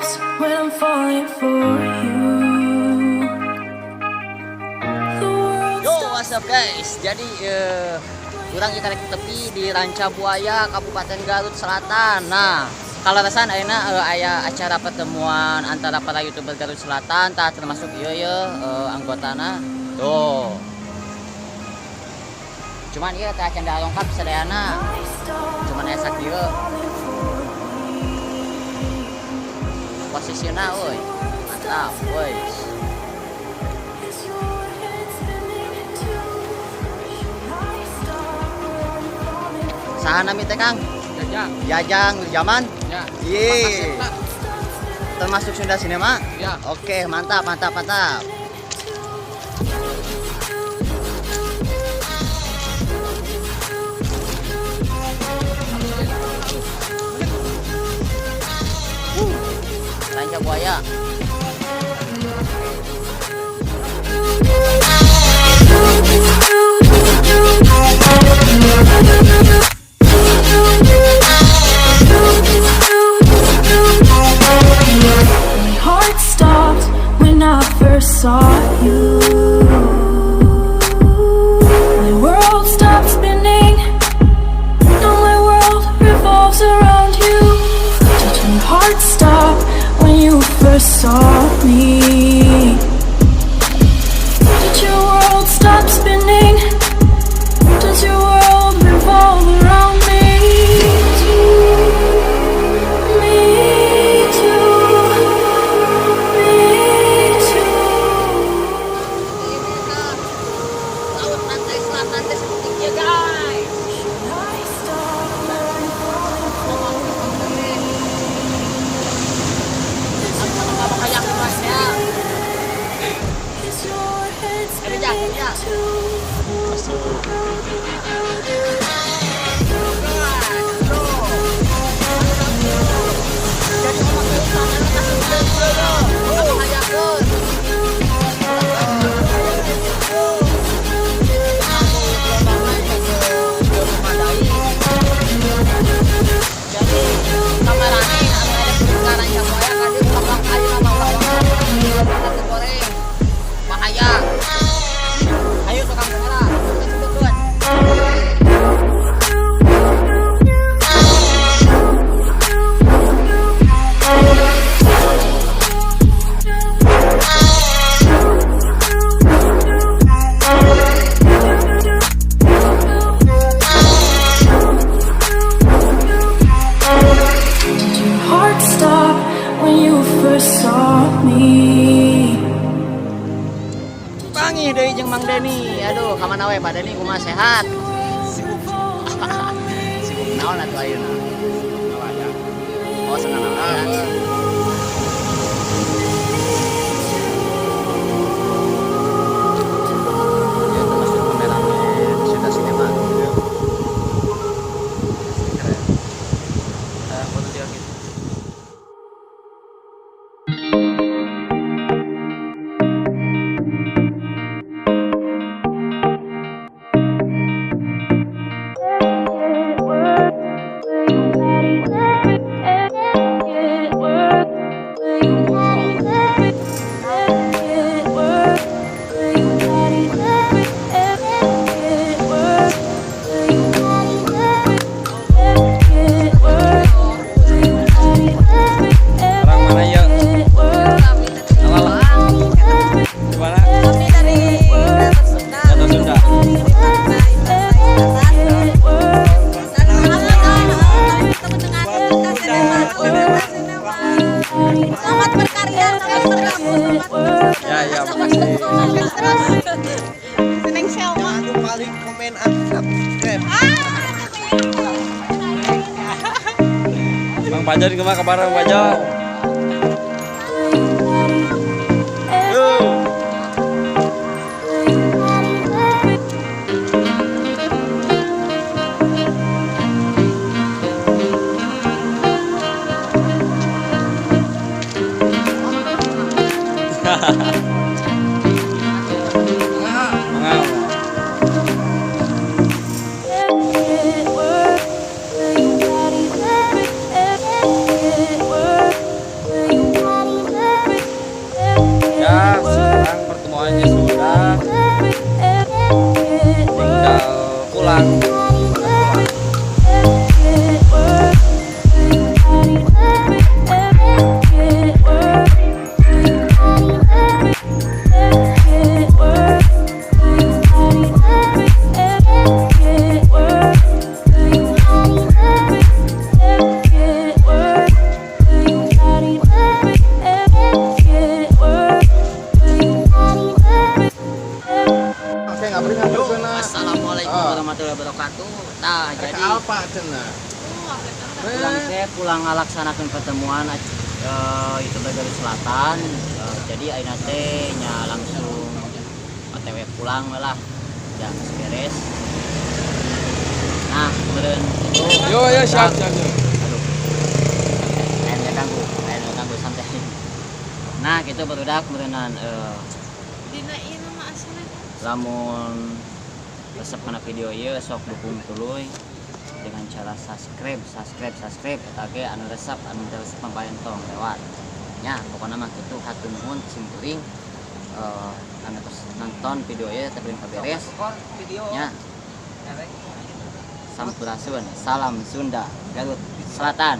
stops when I'm falling for you. The world Yo, what's up, guys? Jadi urang ieu karek tepi di Ranca Buaya, Kabupaten Garut Selatan. Nah, kaleresan ayeuna aya acara pertemuan antara para YouTuber Garut Selatan, tah termasuk ieu ye anggotana. Tuh. Cuman ieu teh acan lengkap sadayana. Cuman aya sakieu. Posisinya euy. Mantap, euy. Is your head spinning too? Should I stop when I'm falling for Saha nami teh, Kang? Jajang. Jajang Zaman. Ya. Ye. Pak. Termasuk Sunda Sinema? Ya. Oke, mantap, mantap, mantap. Ranca Buaya. My heart stopped when I first saw you. My world stopped spinning. Now my world revolves around you. Did your heart stop when you first saw me? Did your world stop spinning? Does your world revolve around me too? Me too. Me too. Ini kan laut pantai selatan teh seperti ieu, guys. Should I stop when I'm falling for Apa kayak ya? Is your head Eh, Jang, spinning Jang. Too? Jadi omak teh utamana kasih apa hayakeun. Jadi kamerane anu aya di Ranca Buaya ka dieu ulah ayeuna mah ulah ulah goreng. Bahaya. Ayo tukang kamera, kita sebutkeun. Did your heart stop when you first saw me? Panggih deui jeung Mang Deni. Aduh, ka mana we Pak Deni, kumaha, sehat? Sibuk. Sibuk naon atuh ayeuna? Oh, senang nelayan. Ya, termasuk kameramen Sunda Sinema. Keren. Foto dia gitu. Orang mana ya? Di mana? Kota Sunda. Selamat berkarya, selamat bergabung. Ya, ya, makasih. Seneng Selma. Jangan lupa like, comment, and subscribe. Bang Pajar gimana kabar, Bang Pajar? Yo. Mangga. Pulang. Oke, nggak beri nggak cenah. Assalamualaikum warahmatullahi wabarakatuh. Nah, jadi Apa cenah? pulang teh pulang ngalaksanakeun pertemuan YouTuber Garut Selatan. Jadi ayeuna teh nya langsung OTW pulang we lah. Ya geus beres. Nah, kemudian itu Yo yo, siap siap siap. Aduh. Ayo ganggu, ayo ganggu, santai. Nah, gitu barudak meureunan Dina ieu nama asalna. Lamun resep kana video ieu, sok dukung tuluy dengan cara subscribe, subscribe, subscribe. Eta ge anu resep, anu teu resep mah bae tong lewat nya. Pokokna mah kitu, hatur nuhun simkuring anu tos nonton video ieu tapi beres nya. Sampurasun, salam Sunda Garut Selatan.